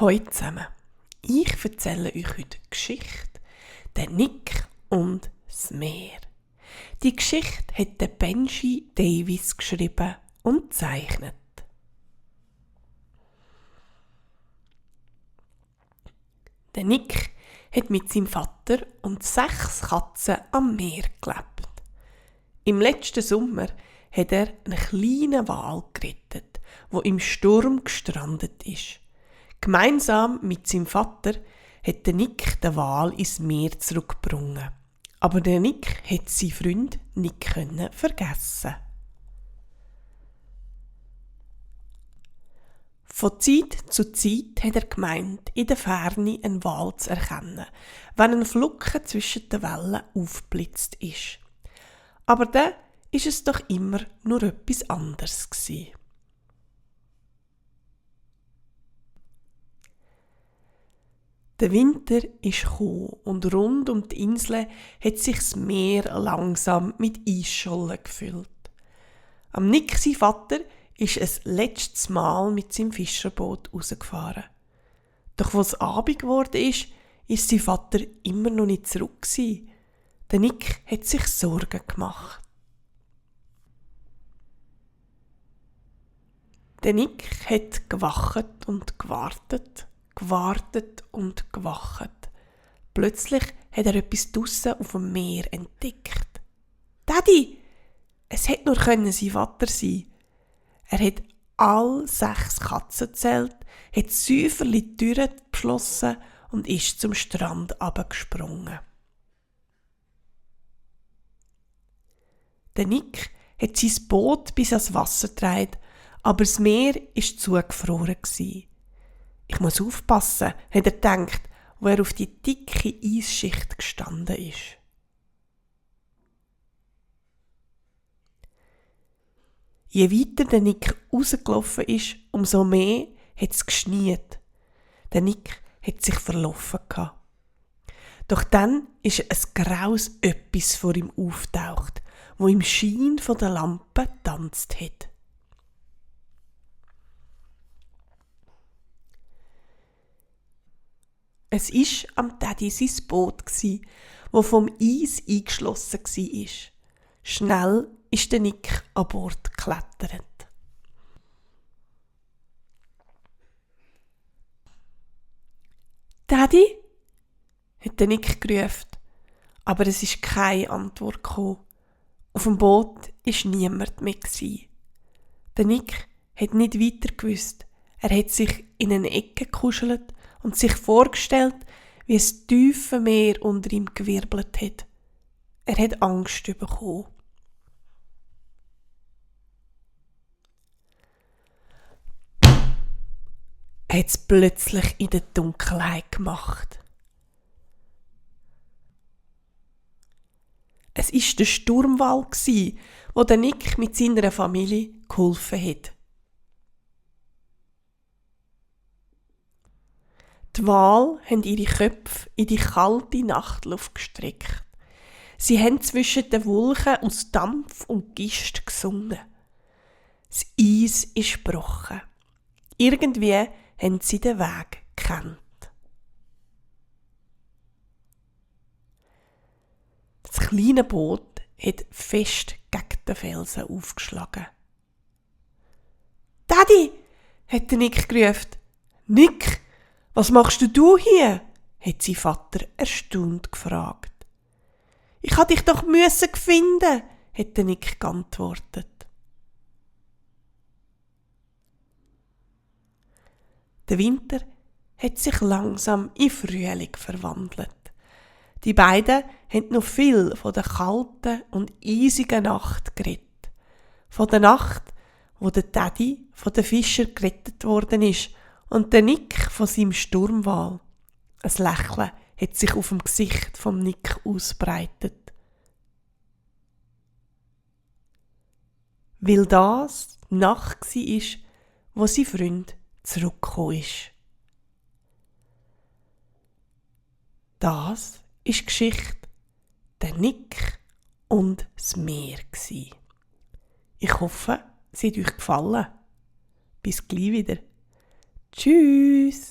Hallo zusammen, ich erzähle euch heute die Geschichte «Der Nick und das Meer». Die Geschichte hat der Benji Davis geschrieben und gezeichnet. Der Nick hat mit seinem Vater und 6 Katzen am Meer gelebt. Im letzten Sommer hat er einen kleinen Wal gerettet, der im Sturm gestrandet ist. Gemeinsam mit seinem Vater hat der Nick den Wal ins Meer zurückgebracht. Aber der Nick hat seinen Freund nicht vergessen. Von Zeit zu Zeit hat er gemeint, in der Ferne einen Wal zu erkennen, wenn ein Flocken zwischen den Wellen aufgeblitzt ist. Aber dann ist es doch immer nur etwas anderes gewesen. Der Winter ist gekommen und rund um die Insel hat sich das Meer langsam mit Eisschollen gefüllt. Am Nick, sein Vater, ist ein letztes Mal mit seinem Fischerboot rausgefahren. Doch als es Abend geworden ist sein Vater immer noch nicht zurück gewesen. Der Nick hat sich Sorgen gemacht. Der Nick hat gewacht und gewartet und gewacht. Plötzlich hat er etwas draussen auf dem Meer entdeckt. «Daddy!» Es hätte nur sein Vater sein. Er hat alle 6 Katzen gezählt, hat säuferlich die Türen geschlossen und ist zum Strand runtergesprungen. Der Nick hat sein Boot bis ans Wasser getragen, aber das Meer war zugefroren. Ich muss aufpassen, hat er gedacht, wo er auf die dicke Eisschicht gestanden ist. Je weiter der Nick rausgelaufen ist, umso mehr hat es geschniet. Der Nick hat sich verlaufen gehabt. Doch dann ist ein graues Öppis vor ihm auftaucht, wo im Schein von der Lampe tanzt hat. Es war am Daddy sein Boot, das vom Eis eingeschlossen war. Schnell ist der Nick an Bord geklettert. «Daddy?» hat der Nick gerufen, aber es ist keine Antwort gekommen. Auf dem Boot war niemand mehr. Der Nick hat nicht weiter gewusst. Er hat sich in eine Ecke gekuschelt und sich vorgestellt, wie es tiefe Meer unter ihm gewirbelt hat. Er hat Angst bekommen. Er hat es plötzlich in der Dunkelheit gemacht. Es war der Sturmwal, wo der Nick mit seiner Familie geholfen hat. Die Wale haben ihre Köpfe in die kalte Nachtluft gestreckt. Sie haben zwischen den Wolken aus Dampf und Gischt gesungen. Das Eis ist gebrochen. Irgendwie haben sie den Weg gekannt. Das kleine Boot hat fest gegen den Felsen aufgeschlagen. «Daddy!» hat der Nick gerufen. «Nick, was machst du hier?» hat sein Vater erstaunt gefragt. «Ich hatte dich doch finden», hat der Nick geantwortet. Der Winter hat sich langsam in Frühling verwandelt. Die beiden haben noch viel von der kalten und eisigen Nacht geredet. Von der Nacht, wo der Daddy von den Fischern gerettet worden ist und der Nick von seinem Sturmwal. Ein Lächeln hat sich auf dem Gesicht vom Nick ausbreitet. Weil das die Nacht war, wo sein Freund zurückgekommen ist. Das ist die Geschichte «Der Nick und das Meer». Ich hoffe, sie hat euch gefallen. Bis gleich wieder. Tschüss!